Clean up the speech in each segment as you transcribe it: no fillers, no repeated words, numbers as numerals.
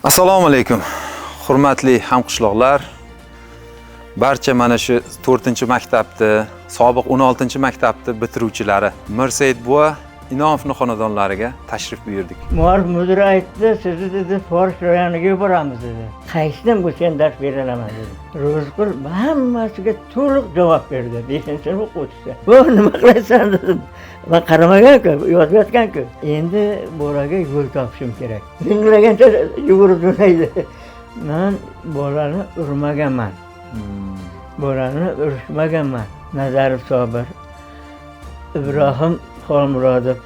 Assalomu alaykum, hurmatli hamqishloqlar. Barcha mana shu 4-maktabni, sobiq 16-maktabni bitiruvchilari Mirsaid buva Inomovni xonadonlariga tashrif buyurdik. Maarif mudiri aytdi, sizni dedi Forish rayoniga yuboramiz dedi. Qaysidan bo'lsa ham dars berolaman dedi. Ro'zqul hammasiga to'liq javob berdi. 5-sinf o'quvchisi. Bu nima qilasan dedim. Man qaramagan-ku, yozayotgan-ku. Endi bolaga yo'l topishim kerak. Zinglagancha yugurib jo'naydi. Man bolani urmaganman. Bolani urishmaganman. Nazarov Sobir, Ibrohim Xolmurodov,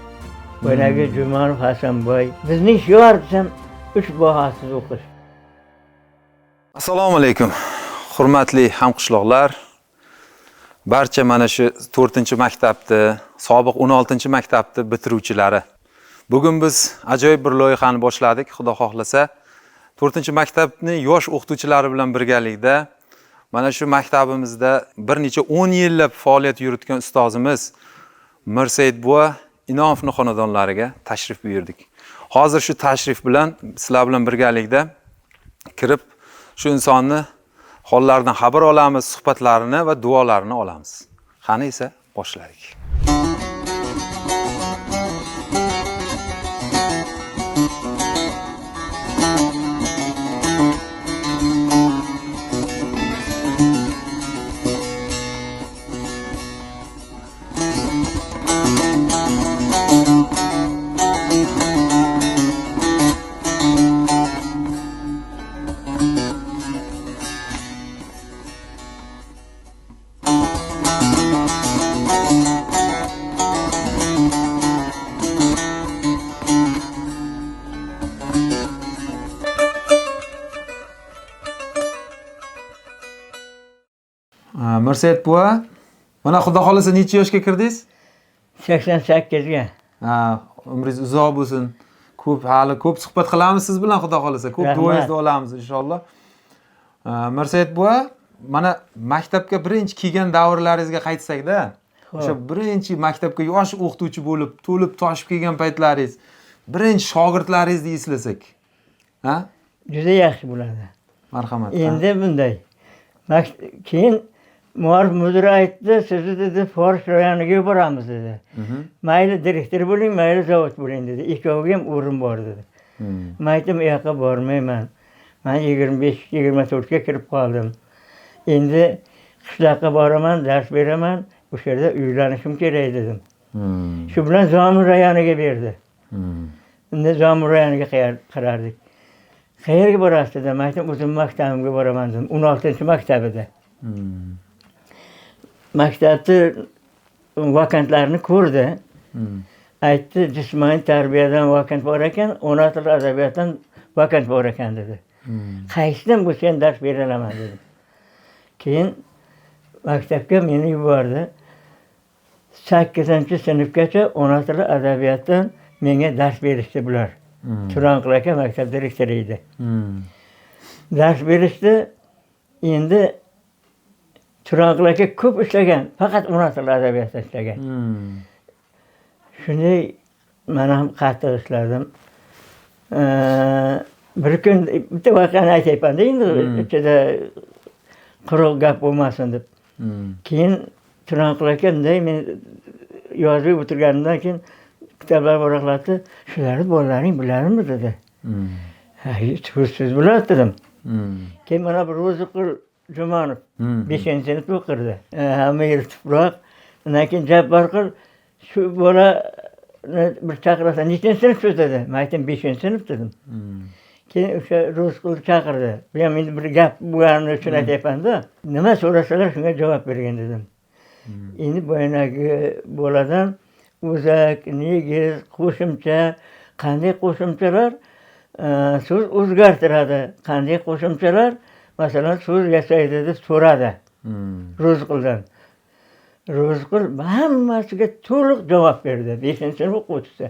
boyagi Jumanov Hasanboy. Bizning shior desam 3 bahosiz o'qish. Assalomu alaykum, hurmatli hamqishloqlar. Barcha mana shu 4-maktabni, sobiq 16-maktabni bitiruvchilari. Bugun biz ajoyib bir loyihani boshladik, Xudo xohlasa. 4-maktabning yosh o'qituvchilari bilan birgalikda mana shu maktabimizda bir necha 10 yillab faoliyat yuritgan ustozimiz Mirsaid buva Inomovni xonadonlariga tashrif buyurdik. Hozir shu tashrif bilan sizlar bilan birgalikda kirib shu insonni hollaridan xabar olamiz, suhbatlarini va duolarini olamiz. Qani esa boshladik. Mirsaid buva, mana Xudo xolasa necha yoshga kirdingiz? 88ga. Ha, umringiz uzoq bo'lsin. Ko'p hali ko'p suhbat qilamiz siz bilan Xudo xolasa. Ko'p duoingizni olamiz inshaalloh. Mirsaid buva, mana maktabga birinchi kelgan davrlaringizga qaytsakda, o'sha birinchi maktabga yosh o'qituvchi bo'lib, to'lib toshib kelgan paytlaringiz, birinchi shogirdlaringizni eslasak. Ha? Juda yaxshi bo'ladi. Marhamat. Endi bunday. Keyin Maarif mudiri aytdi, sizni dedi Forish rayoniga yuboramiz dedi. Mayli direktor bo'ling, mayli zavod bo'ling dedi. Ikkoviga ham o'rin bor dedi. Men aytdim, u yoqqa bormayman. Men 25-24ga kirib qoldim. Endi qishloqqa boraman, dars beraman, o'sha yerda uylanishim kerak dedim. Shu bilan Zomin rayoniga berdi. Endi Zomin rayoniga qarardik. Qayerga borasiz dedim, aytdim, o'zim maktabimga boraman dedim. 16-maktabida. Maktabda vakantlarni ko'rdi. Aytdi, jismoniy tarbiyadan vakant bor ekan, ona til adabiyotdan vakant bor ekan dedi. Qaysidan bo'lsa ham dars berolaman dedi. Keyin maktabga meni yubordi. 8-sinfgacha ona tili adabiyotdan menga dars berishdi bular. Turonqul aka maktab direktori edi. Dars berishdi. Endi Turonqul aka ko'p ishlagan, faqat ona tili adabiyotda ishlagan. Shunday men ham qattiq ishladim. Bir kun bitta voqeani aytayapman-da, endi ichida quruq gap bo'lmasin deb. Keyin Turonqul aka bunday men yozib o'tirganimdan keyin kitoblar varaqlatdi. Shularni bolalaring biladimi dedi. Ha, so'zsiz biladi dedim. Keyin mana bir Ro'ziqul Jumanov 5-sinfda o'qirdi. Hamma yer tuproq. Undan keyin Jabborqul shu bola bir chaqirasan, nechinchi sinf shu dedi. Men aytdim 5-sinf dedim. Keyin o'sha Ro'ziqulni chaqirdi. Bu ham endi bir gap bo'lgani uchun aytyapman-da. Nima so'rasalar shunga javob bergin dedim. Endi boyagi boladan o'zak, negiz, qo'shimcha, qanday qo'shimchalar so'z o'zgartiradi, qanday qo'shimchalar masalan so'z yasaydi deb so'radi. Ro'ziquldan. Ro'ziqul hammasiga to'liq javob berdi. 5-sinf o'quvchisi.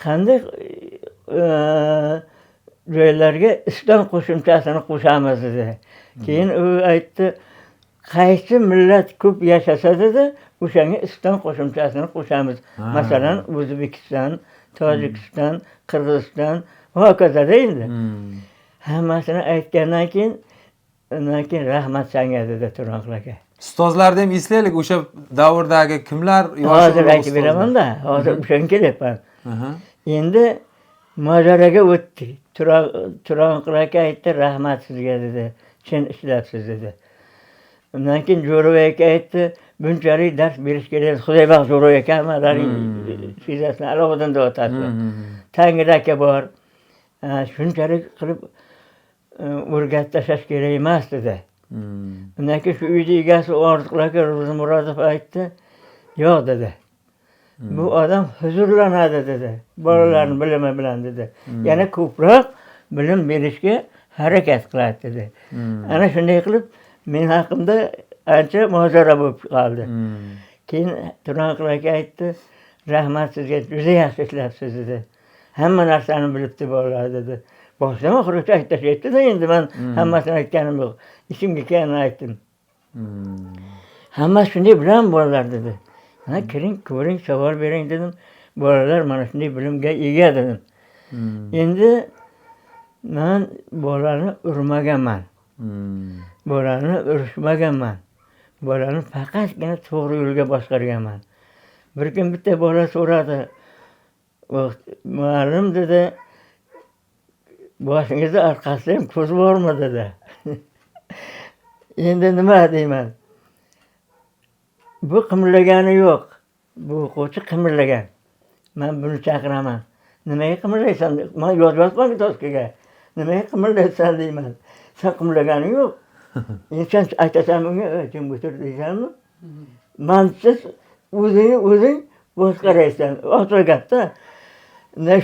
Qanday joylarga iston qo'shimchasini qo'shamiz dedi. Keyin u aytdi, qaysi millat ko'p yashasa dedi, o'shanga iston qo'shimchasini qo'shamiz. Masalan, O'zbekiston, Tojikiston, Qirg'iziston, Hokazoda endi. Hammasini aytgandan keyin, undan keyin rahmat senga dedi Turonqul aka. Ustozlarni ham eslaylik, o'sha davrdagi kimlar yoshi Hozir ulug' aytib ustozlar? beraman-da, hozir o'shanga kelyapman. Endi mojaroga o'tdik. Turonqul aka aytdi, rahmat sizga dedi. Chin ishlabsiz dedi. Undan keyin Jo'rabek aka aytdi, bunchalik dars berish kerak. Xudoybaxt Jo'rabek aka hammalaring fizasini alohida otasi. Tangir aka bor. Shunchalik qilib o'rgatib tashlash kerak emas dedi. Undan keyin shu uyni egasi Orziqul aka Ro'zimurodov aytdi, yo'q dedi. Bu odam huzurlanadi dedi. Bolalarning bilimi bilan dedi. Yana ko'proq bilim berishga harakat qiladi dedi. Ana shunday qilib men haqimda ancha mojaro bo'lib qoldi. Keyin Turonqul aka aytdi, rahmat sizga, juda yaxshi ishlabsiz dedi. Hamma narsani bilibdi bolalar dedi. Boshidan oxirigacha aytib tashlayapti-da endi men hammasini aytganim yo'q. Ichimga kelganini aytdim. Hammasi shunday bilan bolalar dedi. Mana kiring, ko'ring, savol bering dedim. Bolalar mana shunday bilimga ega dedim. Endi men bolani urmaganman. Bolani urishmaganman. Bolani faqatgina to'g'ri yo'lga boshqarganman. Bir kun bitta bola so'radi. Muallim dedi, boshingizda orqasida ham ko'z bormi dedi. Endi nima deyman? Bu qimirlagani yo'q. Bu o'quvchi qimirlagan. Men buni chaqiraman. Nimaga qimirlaysan? Men yozib yotibman doskaga. Nimaga qimirlaysan deyman. Sen qimirlaganing yo'q. Endi sen aytasan bunga, jim o'tir deysanmi? Mansiz o'zingni o'zing boshqaraysan. Oson gapda.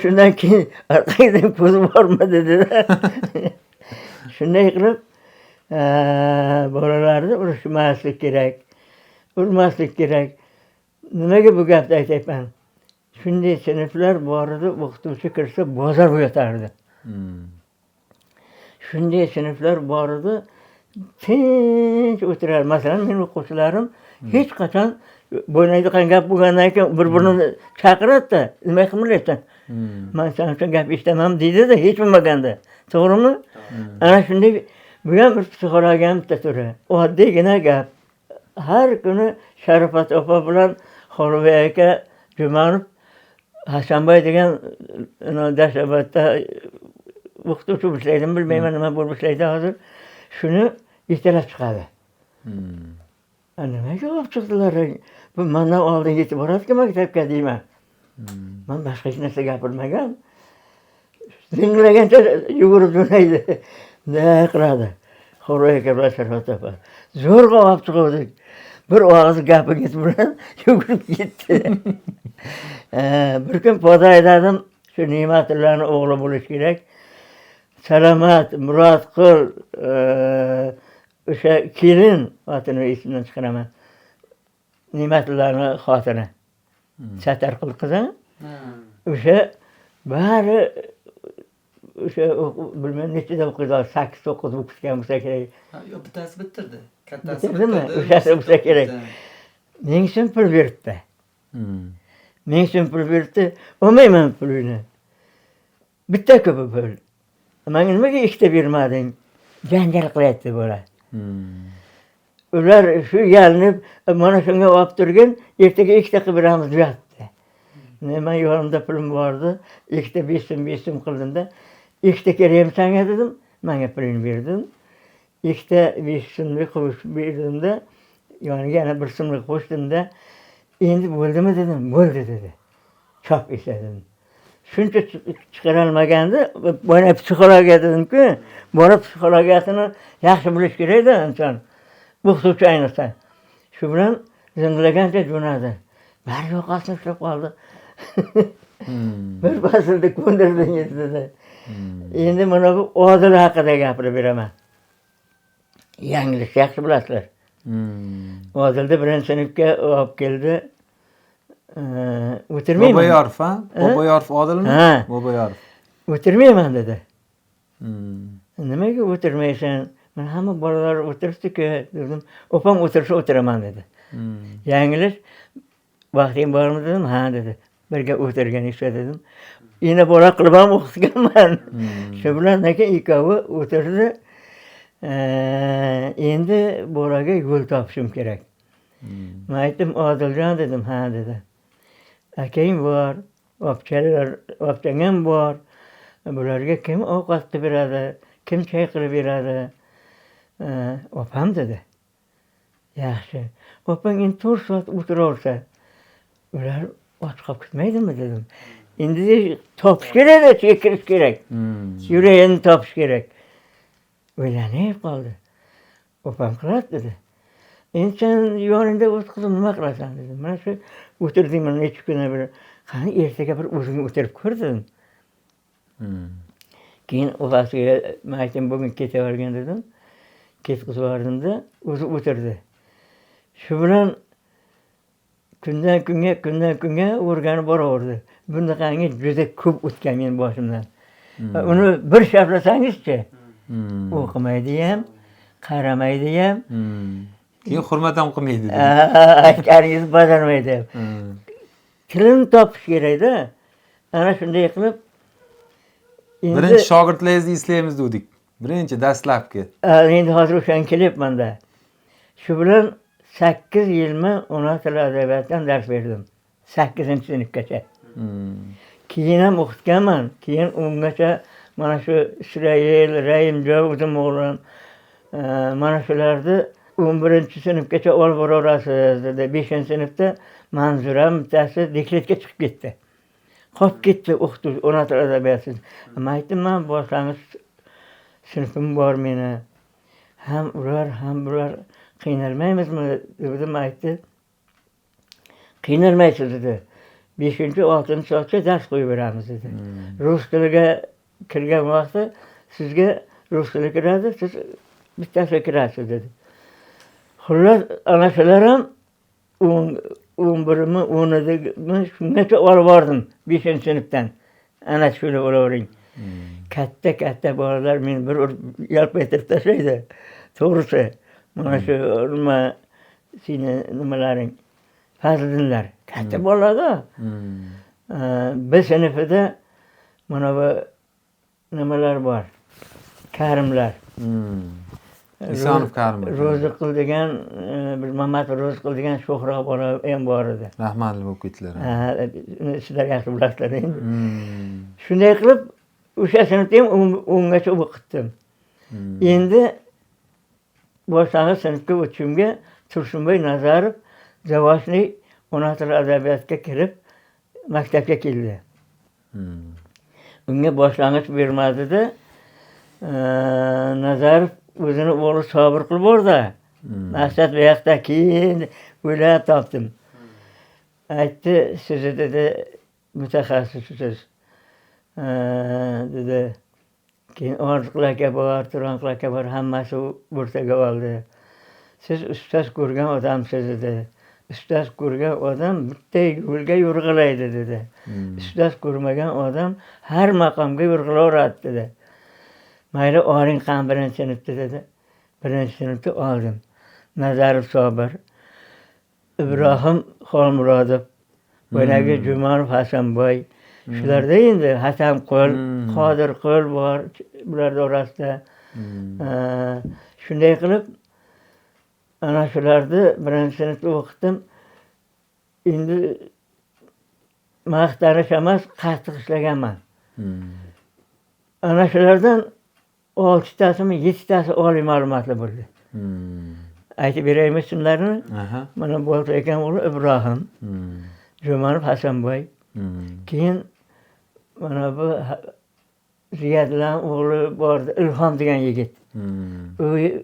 Shundan keyin orqangda ko'z bormi dedi-da. Shunday qilib, bolalarni urishmaslik kerak. Urmaslik kerak. Nimaga bu gapni aytyapman? Shunday sinflar bor edi, o'qituvchi kirsa bozor bo'yotardi. Shunday sinflar bor edi, tinch o'tirar. Masalan, mening o'quvchilarim hech qachon bo'ynaydigan gap bo'lgandan keyin bir-birini chaqiradi-da, nima qimirlaysan? Men sen uchun gap eshitaman deydi-da, hech bo'lmaganda. To'g'rimi? Ana shunday bu ham bir psixologiyaning bitta turi. Oddiygina gap. Har kuni Sharifat opa bilan Xolibek aka Jumanov Hasanboy degan Dashabadda o'qituvchi bo'lib ishlaydimi, bilmayman nima bo'lib ishlaydi hozir. Shuni yetalab chiqadi. Nimaga olib chiqdilar? Bu mendan oldin yetib boradiki maktabga deyman. Men boshqa hech narsa gapirmagan. Zinglagancha yugurib jo'naydi. Bunday qiladi. Xolibek aka bilan Sharifat opa. Zo'rg'a olib chiquvdik. Bir og'iz gapingiz bilan yugurib ketdi. Bir kun poda aydadim, shu Ne'matullohning o'g'li bo'lish kerak. Salomat, Murod qil, o'sha kelin otini esimdan chiqaraman. Ne'matullohning xotini. Satarqul qizi. O'sha bari o'sha bilmayman nechida o'qiydi, 8-9 o'qitgan bo'lsa kerak. Yo'q, bittasi bitirdi. Kattasi Bitirdimi? bitirdi. O'shasi bo'lsa kerak. 1000 so'm pul beribdi. 1000 so'm pul beribdi. Olmayman pulini. Bitta ko'pi pul. Menga nimaga ikkita bermading? Janjal qilyapti bola. Ular shu yalinib, mana shunga olib turgin, ertaga ikkita qilib beramiz deyapti. Men yonimda pulim bor edi, ikkita 5 so'm, 5 so'm qildimda, ikkita kerakmi senga dedim, menga pulini berdim. Ikkita 5 so'mlik qo'shib berdimda, yoniga yana 1 so'mlik qo'shdimda, endi bo'ldimi dedim, bo'ldi dedi. Chop esa dedim. Shuncha chiqarolmaganda, boya psixologiya dedim-ku, bola psixologiyasini yaxshi bilish kerak-da inson. O'qituvchi ayniqsa. Shu bilan zinglagancha jo'nadi. Bari yoqasini ushlab qoldi. Bir faslda ko'ndirdingiz dedi. Endi mana bu Odil haqida gapirib beraman. Yanglish yaxshi bilasizlar. Odilni birinchi sinfga olib keldi. O'tirmayman. Boboyorov, ha? Boboyorov Odilmi? Ha. Boboyorov. O'tirmayman dedi. Nimaga o'tirmaysan? Men hamma bolalar o'tiribdi-ku dedim. Opam o'tirsa o'tiraman dedi. Yanglish vaqting bormi dedim. Ha dedi. Birga o'tirgan ishla dedim. Ina bola qilib ham o'qitganman. Shu bilan lekin ikkovi o'tirdi. Endi bolaga yo'l topishim kerak. Men aytdim, Odiljon dedim, ha dedi. Akang bor, opchang ham bor. Bularga kim ovqat qilib beradi, kim choy qilib beradi? Opam dedi. Yaxshi. Opang endi 4 soat o'tiraversa, ular och qolib ketmaydimi dedim. Endi topish kerak, ichiga kirish kerak. Yuragini topish kerak. O'ylanib qoldi. Opam qiladi dedi. Endi sen yoningda o'tqizib nima qilasan dedim. Mana shu o'tirding mana necha kundan beri. Qani ertaga bir o'zing o'tirib ko'r dedim. Keyin opasiga men aytdim, bugun ketavergin dedim. Ketkizib yubordimda, o'zi o'tirdi. Shu bilan kundan kunga, kundan kunga o'rganib boraverdi. Bunaqangi juda ko'p o'tgan men boshimdan. Uni bir shartlasangizchi, o'qimaydi ham, qaramaydi ham. Keyin hurmat ham qilmaydi. Aytganingizni bajarmaydi ham. Tilini topish kerakda. Ana shunday qilib endi Birinchi shogirdlaringizni eslaymiz dedik. Birinchi dastlabki. Endi hozir o'shanga kelyapman-da. Shu bilan 8 yilmi ona tili adabiyotdan dars berdim. 8-sinfgacha. Keyin ham o'qitganman. Keyin ungacha mana shu Isroil, Rahimjon o'zim o'g'lim, mana shularni 11-sinfgacha olib boraverasiz dedi. 5-sinfda Manzura bittasi dekretga chiqib ketdi. Qolib ketdi o'qituvchi ona tili adabiyoti. Men aytdim, men boshlang'ich sinfim bor meni. Ham ular, ham bular qiynalmaymizmi dedim, aytdi. Qiynalmaysiz dedi. 5-6 soatga dars qo'yib beramiz dedi. Rus tiliga kirgan vaqti sizga rus tili kiradi, siz bittasiga kirasiz dedi. Xullas, ana shular ham 11mi, 10mi shungacha olib bordim 5-sinfdan. Ana shuni bo'lavering. Katta-katta bolalar meni bir urib yalp ettirib tashlaydi. To'g'risi, mana shu nima seni nimalaring Fazliddinlar. Katta bolalar. B sinfida mana bu nimalar bor? Karimlar. Isonov Karim. Ro'ziqul degan bir Mamat Ro'ziqul degan sho'xroq bola ham bor edi. Rahmatli bo'lib ketdilar. Ha, sizlar yaxshi bilasizlar endi. Shunday qilib o'sha sinfda ham 10gacha o'qitdim. Endi boshlang'ich sinfga o'tishimga Tursunboy Nazarov заочный ona tili adabiyotga kirib maktabga keldi. Unga boshlang'ich bermadida, Nazarov o'zini o'g'li Sobir qilib bordi. Maqsad bu yoqda keyin o'ylab topdim. Aytdi, sizni dedi mutaxassissiz. Dedi. Keyin Orziqul aka bor, Turonqul aka bor, hammasi o'rtaga oldi. Siz ustoz ko'rgan odamsiz dedi. Ustoz ko'rgan odam bitta yo'lga yo'rg'alaydi dedi. Ustoz ko'rmagan odam har maqomga yo'rg'alaveradi dedi. Mayli oling qani birinchi sinfda dedi. Birinchi sinfda oldim. Nazarov Sobir, Ibrohim Xolmurodov, boyagi Jumanov Hasanboy. Shularda endi Hasanqul, Qodirqul bor bularning orasida. Shunday qilib ana shularni birinchi sinfda o'qitdim. Endi maqtanish emas, qattiq ishlaganman. Ana shulardan 6tasimi, 7tasi oliy ma'lumotli bo'ldi. Aytib beraymi ismlarini? Aha. Mana Bolta akam o'g'li Ibrohim, Jumanov Hasanboy. Keyin mana bu Ziyadlan o'g'li bor, Ilhom degan yigit. Uni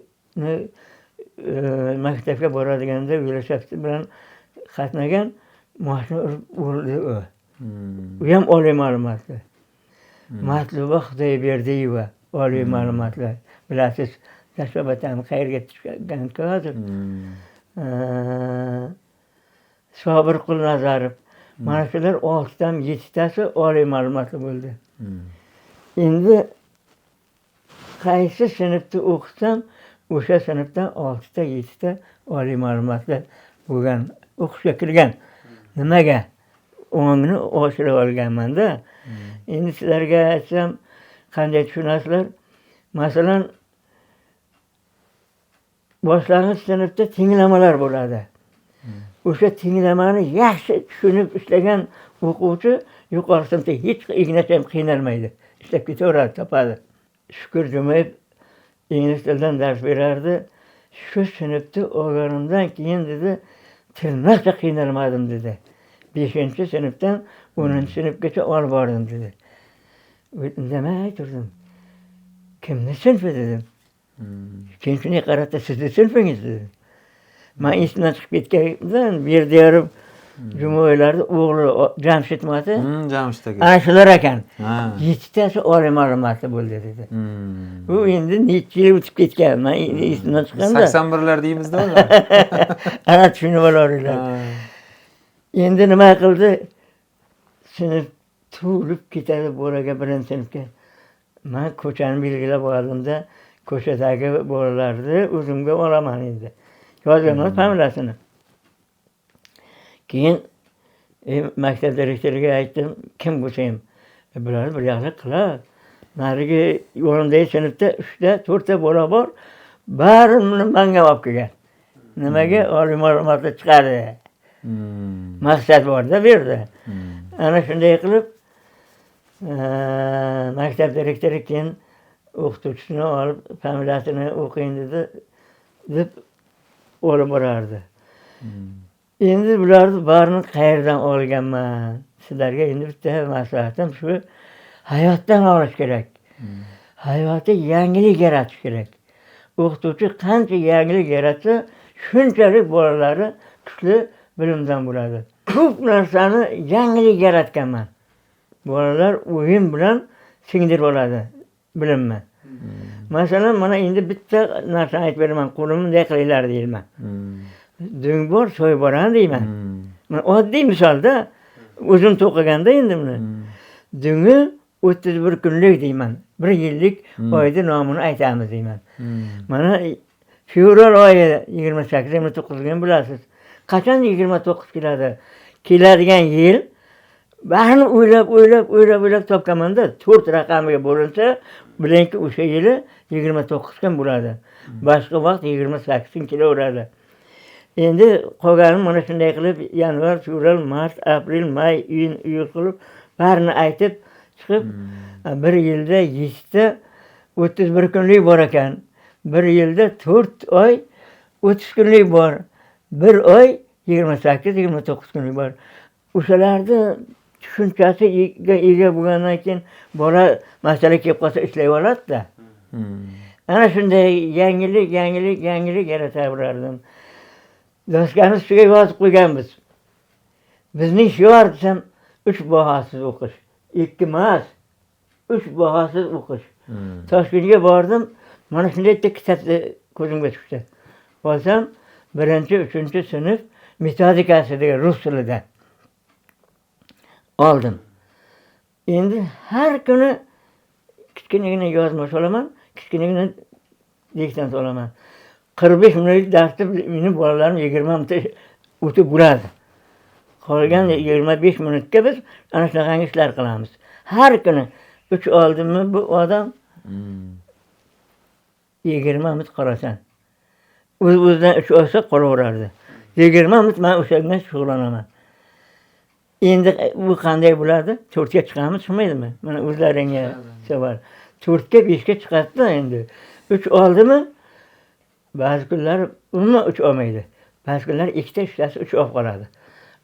maktabga boradiganda velosiped bilan qatnagan, mashina urib o'ldi u. U ham oliy ma'lumotli. Matluba Xudoyberdiyeva oliy ma'lumotli. Bilasiz, Tashvatan qayerga tushgan hozir. Sobir Qulnazarov. Mana shular 6tami, 7tasi oliy ma'lumotli bo'ldi. Endi qaysi sinfda o'qitsam, o'sha sinfdan 6ta, 7ta oliy ma'lumotli bo'lgan, o'qishga kirgan. Nimaga? Ongni oshirib olganman-da. Endi sizlarga aytsam qanday tushunasizlar? Masalan, boshlang'ich sinfda tenglamalar bo'ladi. O'sha tenglamani yaxshi tushunib ishlagan o'quvchi yuqori sinfda hech ignacha ham qiynalmaydi. Ishlab ketaveradi, topadi. Shukur Jumayev ingliz tilidan dars berardi. Shu sinfda olganimdan keyin dedi, tirnoqcha qiynalmadim dedi. 5-sinfdan 10-sinfgacha olib bordim dedi. Indamay turdim. Kimni sinfi dedim. Keyin shunday qaradi, sizni sinfingiz dedim. Man esimdan chiqib ketgandan Berdiyorov Jumoylarni o'g'li Jamshid mati. Jamshid aka. Ana shular ekan. 7tasi oliy ma'lumotli bo'ldi dedi. Bu endi necha yil o'tib ketgan. Man esimdan chiqqanda. 81lar deymizda ular. Ana tushunib olaringlar. Endi nima qildi? Sinf to'lib ketadi bolaga 1-sinfga. Men ko'chani belgilab oldimda, ko'chadagi bolalarni o'zimga olaman endi. Yozaman familiyasini. Keyin maktab direktoriga aytdim, kim bo'lsa ham bularni bir yaxshi qiladi. Narigi yo'limdagi sinfda 3ta, 4ta bola bor, barini menga olib kelgan. Nimaga? Oliy ma'lumotli chiqadi. Maqsad bor-da bu yerda. Ana shunday qilib maktab direktori keyin o'qituvchisini olib familiyasini o'qing dedi, deb olib borardi. Endi bularni barini qayerdan olganman? Sizlarga endi bitta maslahatim shu, hayotdan olish kerak. Hayotda yangilik yaratish kerak. O'qituvchi qancha yangilik yaratsa, shunchalik bolalari kuchli bilimdan bo'ladi. Ko'p narsani yangilik yaratganman. Bolalar o'yin bilan singdirib oladi bilimni. Masalan, mana endi bitta narsani aytib beraman, qo'limni bunday qilinglar deyman. Dung bor, soy bor deyman. Mana oddiy misolda o'zim to'qiganda endi buni. Dungi 31 kunlik deyman. 1 yillik oyni nomini aytamiz deyman. Mana fevral oyi 28-29 kun bilasiz. Qachon 29 keladi? Keladigan yil barini o'ylab, o'ylab, o'ylab, o'ylab topganmanda 4 raqamiga bo'linsa, bilingki o'sha yili 29 kun bo'ladi. Boshqa vaqt 28 kun kelaveradi. Endi qolganini mana shunday qilib yanvar, fevral, mart, aprel, may, iyun, iyul qilib barini aytib chiqib 1 yilda 7ta 31 kunlik bor ekan. 1 yilda 4 oy 30 kunlik bor. 1 oy 28-29 kunlik bor. O'shalarni tushunchasiga ega bo'lgandan keyin bola masala kelib qolsa ishlay oladi-da. Ana shunday yangilik, yangilik, yangilik yarataverardim. Doskani ustiga yozib qo'yganmiz. Bizning shior desam 3 bahosiz o'qish, 2 emas, 3 bahosiz o'qish. Toshkentga bordim, mana shunday bitta kitobni ko'zimga tushdi. Borsam, 1-3 sinf metodikasi degan rus tilida oldim. Endi har kuni kichkinagina yozma solaman, kichkinagina diktant olaman. 45 minutlik darsni meni bolalarim 20 minutda o'tib bo'ladi. Qolgan 25 minutga biz ana shunaqangi ishlar qilamiz. Har kuni 3 oldimmi bu odam 20 minut qarasan. O'z-o'zidan 3 olsa qolaverardi. 20 minut men o'sha bilan shug'ullanaman. Endi bu qanday bo'ladi? 4ga chiqamiz, chiqmaydimi? Mana o'zlaringga savol. 4ga 5ga chiqadi-da endi. 3 oldimi? Ba'zi kunlar umuman 3 olmaydi. Ba'zi kunlar 2ta, 3tasi 3 olib qoladi.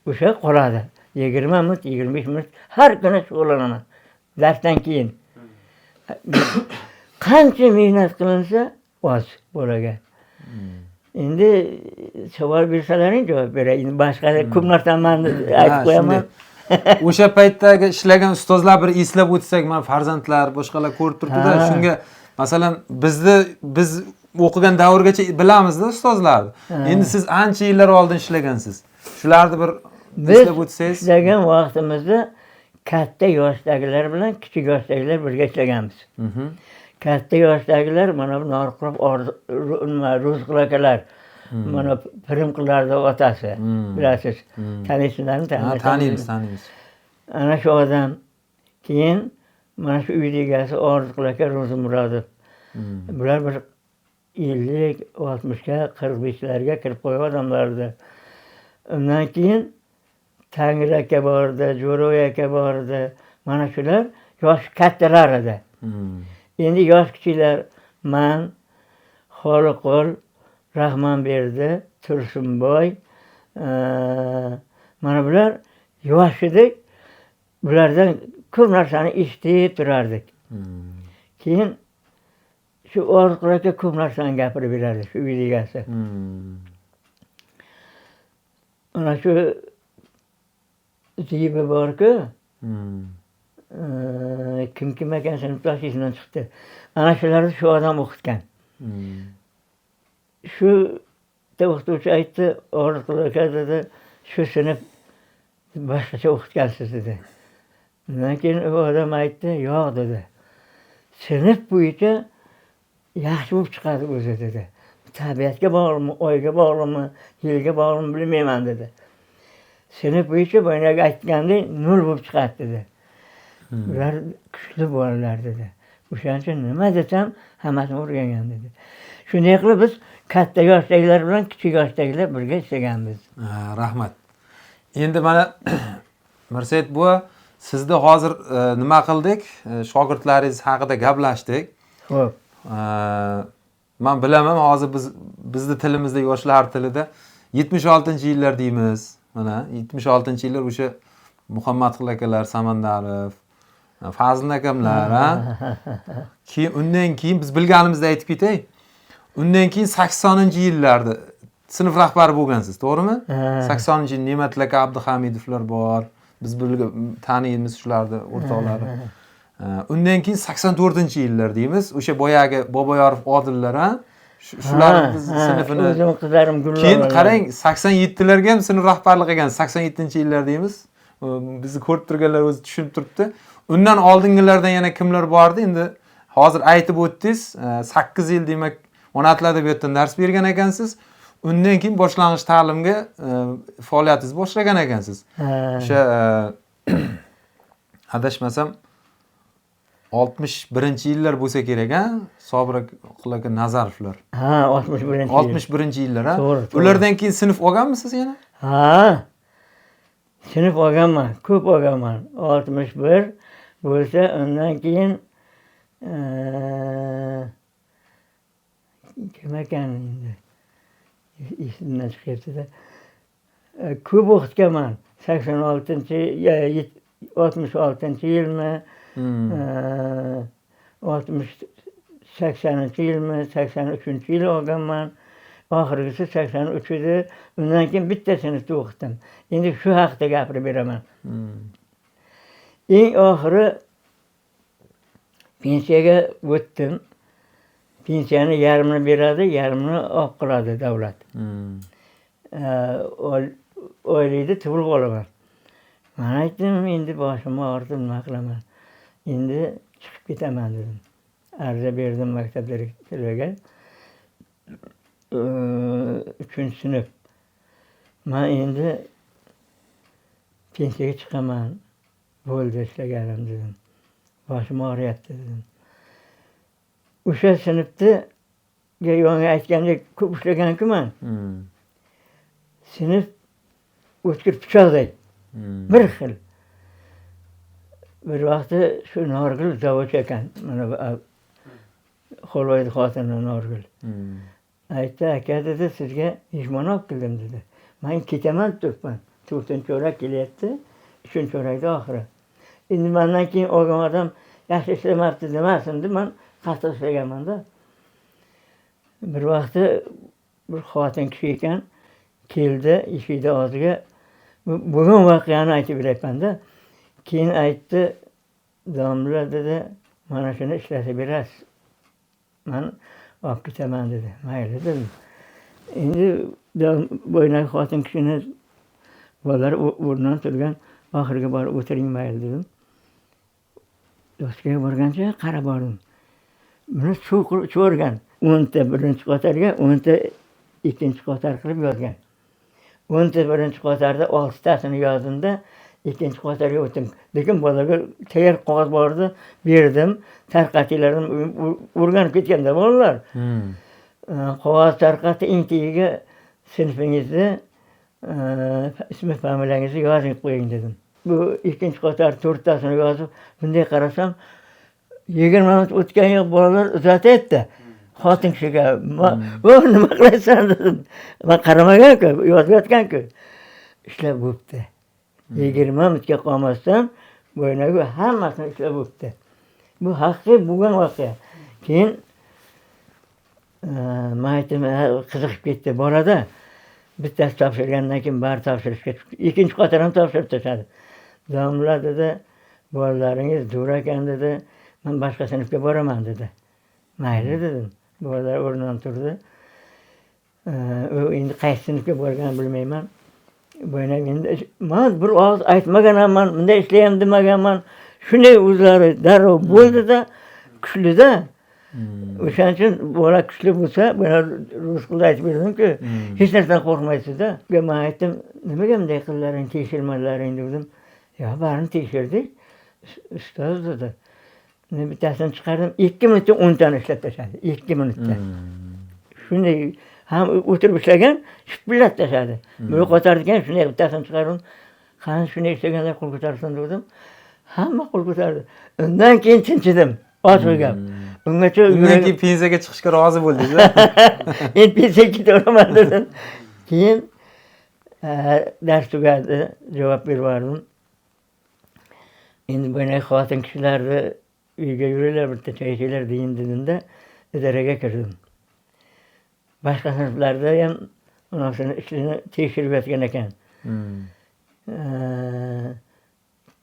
O'sha qoladi. 20 minut, 25 minut har kuni shug'ullanaman. Darsdan keyin. Qancha mehnat qilinsa oz bolaga. Endi savol bersalaring javob beray. Endi boshqa ko'p narsani man aytib qo'yaman. O'sha paytdagi ishlagan ustozlar bir eslab o'tsak, mana farzandlar, boshqalar ko'rib turibdi-da, shunga masalan biz o'qigan davrgacha bilamizda ustozlarni. Endi siz ancha yillar oldin ishlagansiz. Shularni bir Biz eslab o'tsangiz. ishlagan vaqtimizda katta yoshdagilar bilan kichik yoshdagilar birga ishlaganmiz. Katta yoshdagilar mana bu Norqulov nima Ro'zqul akalar, mana Pirim qilardi otasi, bilasiz. Taniysizlarmi? Ha, taniymiz, taniymiz. Ana shu odam. Keyin mana shu uyni egasi Orziqul aka Ro'zimurodov. Bular bir 50, 60ga, 45larga kirib qo'ygan odamlar edi. Undan keyin Tangri aka bor edi, Jo'roy aka bor edi. Mana shular yosh kattalar edi. Endi yosh kichiklar man, Xoliqul, Rahmonberdi, Tursunboy, mana bular yosh edik. Bulardan ko'p narsani eshitib turardik. Keyin shu Orziqul aka ko'p narsani gapirib berardi, shu uy egasi. Mana shu Zebi bor-ku, kim kim ekan sinfdosh esimdan chiqdi. Ana shularni shu odam o'qitgan. Shu o'qituvchi aytdi, Orziqul aka dedi, shu sinf boshqacha o'qitgansiz dedi. Undan keyin u odam aytdi, yo'q dedi. Sinf bo'yicha yaxshi bo'lib chiqadi o'zi dedi. Tabiatga bog'liqmi, oyga bog'liqmi, yilga bog'liqmi bilmayman dedi. Sinf bo'yicha boyagi aytgandek nol bo'lib chiqadi dedi. Ular kuchli bolalar dedi. O'shaning uchun nima desam hammasini o'rgangan dedi. Shunday qilib biz katta yoshdagilar bilan kichik yoshdagilar birga ishlaganmiz. Rahmat. Endi mana Mirsaid buva, sizni hozir nima qildik? Shogirdlaringiz haqida gaplashdik. Xo'p. Men bilaman, hozir bizni tilimizda, yoshlar tilida 76-yillar deymiz. Mana 76-yillar o'sha Muhammadqul akalar, Samandarov, Fazil akamlar, ha? Keyin undan keyin biz bilganimizni aytib ketay. Undan keyin 80-yillarda sinf rahbari bo'lgansiz, to'g'rimi? 80-yil Ne'matlar aka Abduhamidovlar bor. Biz taniymiz shularni, o'rtoqlari. Undan keyin 84-yillar deymiz. O'sha boyagi Boboyorov Odillar, ha? Shular biz sinfini. O'zim qizlarim Gulnora. Keyin qarang, 87larga ham sinf rahbarlik qilgan, 87-yillar deymiz. Bizni ko'rib turganlar o'zi tushunib turibdi. Undan oldingilardan yana kimlar bordi? Endi hozir aytib o'tdingiz, 8 yil demak ona tili adabiyotdan dars bergan ekansiz. Undan keyin boshlang'ich ta'limga faoliyatingizni boshlagan ekansiz. O'sha adashmasam 61-yillar bo'lsa kerak, ha? Sobir aka Nazarovlar. Ha, 61-yil. 61-yillar, ha? To'g'ri, to'g'ri. Ulardan keyin sinf olganmisiz yana? Ha. Sinf olganman, ko'p olganman. 61 bo'lsa, undan keyin kim ekan endi? Esimdan chiqyapti-da. Ko'p o'qitganman. 86-, 66-yilmi? 80-yilmi, 83-yil olganman. Oxirgisi 83 edi. Undan keyin bitta sinfda o'qitdim. Endi shu haqida gapirib beraman. Eng oxiri pensiyaga o'tdim. Pensiyani yarmini beradi, yarmini olib qoladi davlat. Oylikni tug'ilib olaman. Men aytdim, endi boshim og'ridi, nima qilaman? Endi chiqib ketaman dedim. Arza berdim maktab direktoriga. 3-sinf. Men endi pensiyaga chiqaman. Bo'ldi ishlaganim dedim. Boshim og'riyapti dedim. O'sha sinfda yonga aytgandek ko'p ishlagan-ku men. Sinf o'tkir pichoqdek. Bir xil. Bir vaqti shu Norgul zavod ekan. Mana bu Xolvoyni xotini Norgul. Aytdi, aka dedi, sizga mehmon olib keldim dedi. Men ketaman deb turibman. 4-chorak kelyapti, 3-chorakda oxiri. Endi mendan keyin olgan odam yaxshi ishlamabdi demasin deb men qattiq ishlaganman-da. Bir vaqti bir xotin kishi ekan, keldi eshikni og'ziga. Bugun voqeani aytib beryapman-da. Keyin aytdi, domla dedi, mana shuni ishlatib berasiz. Men olib ketaman dedi. Mayli dedim. Endi boyagi xotin kishini bolalar o'rnidan turgan, oxiriga borib o'tiring mayli dedim. Doskaga borgancha qarab bordim. Buni suv qilib ichib 10 ta birinchi qatorga, 10 ta ikkinchi qator qilib yozgan. 10 ta birinchi qatorda 6 tasini yozdimda, Ikkinchi qatorga o'tdim. Lekin bolalarga tayyor qog'oz bor edi, berdim. Tarqatinglar, o'rganib ketganda bolalar. Qog'oz tarqatdi, eng tagiga sinfingizni ismi familiyangizni yozib qo'ying dedim. Bu ikkinchi qator to'rttasini yozib, bunday qarasam 20 minut o'tgan yo'q, bolalar uzatyapti. Xotin kishiga, "O, nima qilasan?" dedim. Men qaramagan-ku, yozayotgan-ku. Ishlab bo'pti. 20 minutga qolmasdan boyagi hammasini ishlab bo'pti. Bu haqiqiy bo'lgan voqea. Keyin men aytdim, qiziqib ketdi bolada. Bittasi topshirgandan keyin bari topshirishga chiqdi. Ikkinchi qator ham topshirib tashladi. Domla dedi, bolalaringiz zo'r ekan dedi. Men boshqa sinfga boraman dedi. Mayli dedim. Bolalar o'rnidan turdi. U endi qaysi sinfga borganini bilmayman. Boyna endi man bir og'iz aytmaganman, bunday ishlayam demaganman. Shunday o'zlari darrov bo'ldi-da, kuchlida. O'shaning uchun bola kuchli bo'lsa, buni rus tilida aytib berdimku, hech narsadan qo'rqmaysiz-da. Men aytdim, nimaga bunday qillaring, tekshirmalaring dedim. Yo, barini tekshirdik. Ustoz dedi. Men bittasini chiqardim, 2 minutda 10 tani ishlab tashladi. 2 minutda. Shunday ham o'tirib ishlagan, shipillab tashladi. Bu qotardigan shunday bittasini chiqardim. Qani shunday ishlaganlar qo'l ko'tarsin dedim. Hamma qo'l ko'tardi. Undan keyin tinchidim. Ochiq gap. Ungacha Undan keyin pensiyaga chiqishga rozi bo'ldingiz. Endi pensiyaga ketaveraman dedim. Keyin dars tugadi, javob berib yubordim. Endi boyagi xotin kishilarni uyga yuringlar, bitta choy ichinglar deyin dedimda, idoraga kirdim. Boshqa sinflarda ham unasini ishini tekshirib yotgan ekan.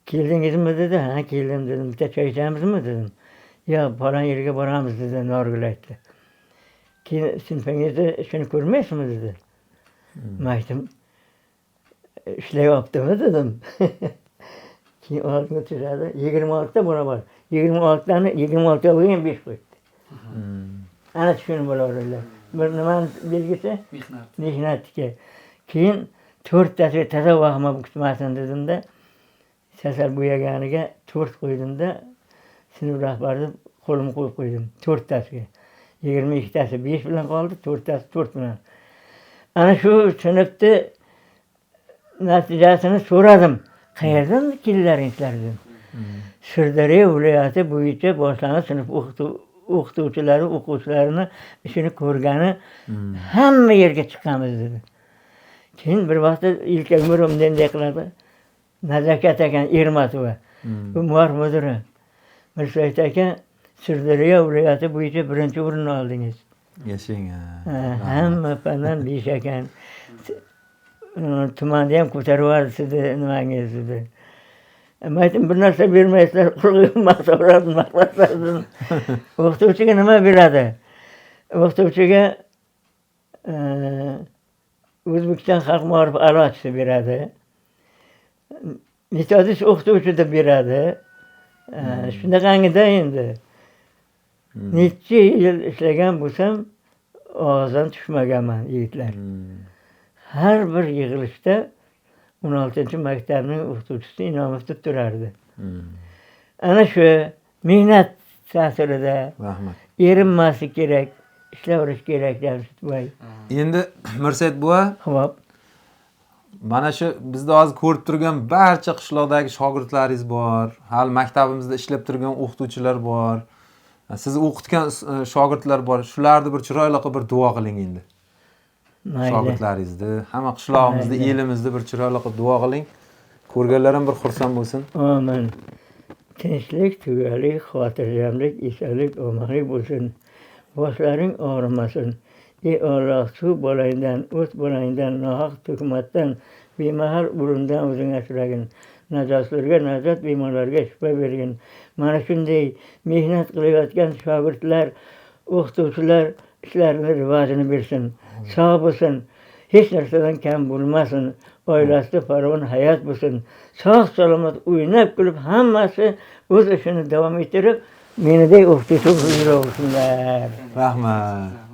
Keldingizmi dedi. Ha, keldim dedim. Bitta choy ichamizmi dedim. Yo'q, falon yerga boramiz dedi, Norgul aytdi. Keyin sinfingizni ishini ko'rmaysizmi dedi. Men aytdim, ishlayaptimi dedim. Keyin oldimga tushadi. 26 ta bola bor. 26 tani 26 ga ham 5 qo'yibdi. Ana tushunib bo'laveradilar. Bir nimani belgisi? Mehnat. Mehnatniki. Keyin to'rttasiga toza vahima kutmasin dedimda, kasal bo'yaganiga 4 qo'ydimda, sinf rahbari deb qo'limni qo'yib qo'ydim to'rttasiga. 22tasi 5 bilan qoldi, to'rttasi 4 bilan. Ana shu sinfni natijasini so'radim. Qayerdan keldilaring sizlar dedim. Sirdaryo viloyati bo'yicha boshlang'ich sinf o'qituvchilari, o'quvchilarini ishini ko'rgani hamma yerga chiqqanmiz dedi. Keyin bir vaqtda yelkamga urib bunday qiladi. Nazokat ekan Ermatova. Bu maorif mudiri. Mirsaid aka, Sirdaryo viloyati bo'yicha 1-o'rinni oldingiz. Yashang. Hamma fandan 5 ekan. Tumanda ham ko'tarib yubordi sizni nimangiz dedi. Men aytdim, bir narsa bermaysizlar, quruq maqtaveradi, maqtasizlar dedim. O'qituvchiga nima beradi? O'qituvchiga O'zbekiston xalq maorif a'lochisi beradi. Metodist o'qituvchi deb beradi. Shunaqangida endi. Necha yil ishlagan bo'lsam, og'izdan tushmaganman yigitlar. Har bir yig'ilishda 16-maktabning o'qituvchisi Inomov deb turardi. Ana shu mehnat ta'sirida Rahmat. erinmaslik kerak, ishlayverish kerak Jamshidboy. Endi Mirsaid buva, Xo'p. mana shu bizda hozir ko'rib turgan barcha qishloqdagi shogirdlaringiz bor, hali maktabimizda ishlab turgan o'qituvchilar bor, siz o'qitgan shogirdlar bor. Shularni bir chiroyli qilib bir duo qiling endi. Mayli. Shogirdlaringizni, hamma qishlog'imizni, Mayli. elimizni bir chiroyli qilib duo qiling. Ko'rganlar ham bir xursand bo'lsin. Amin. Tinchlik, tugallik, xotirjamlik, esonlik, omonlik bo'lsin. Boshlaring og'rimasin. Ey Alloh, suv bolangdan, o't bolangdan, nohaq tuhmatdan, bemahal o'limdan o'zing asragin. Najotlarga najot, bemorlarga shifo bergin. Mana shunday mehnat qilayotgan shogirdlar, o'qituvchilar ishlarini rivojini bersin. Sog' bo'lsin. Hech narsadan kam bo'lmasin. Oilasida farovon hayot bo'lsin. Sog' salomat o'ynab kulib hammasi o'z ishini davom ettirib, menidek o'qituvchi bo'lib yuraversinlar. Rahmat.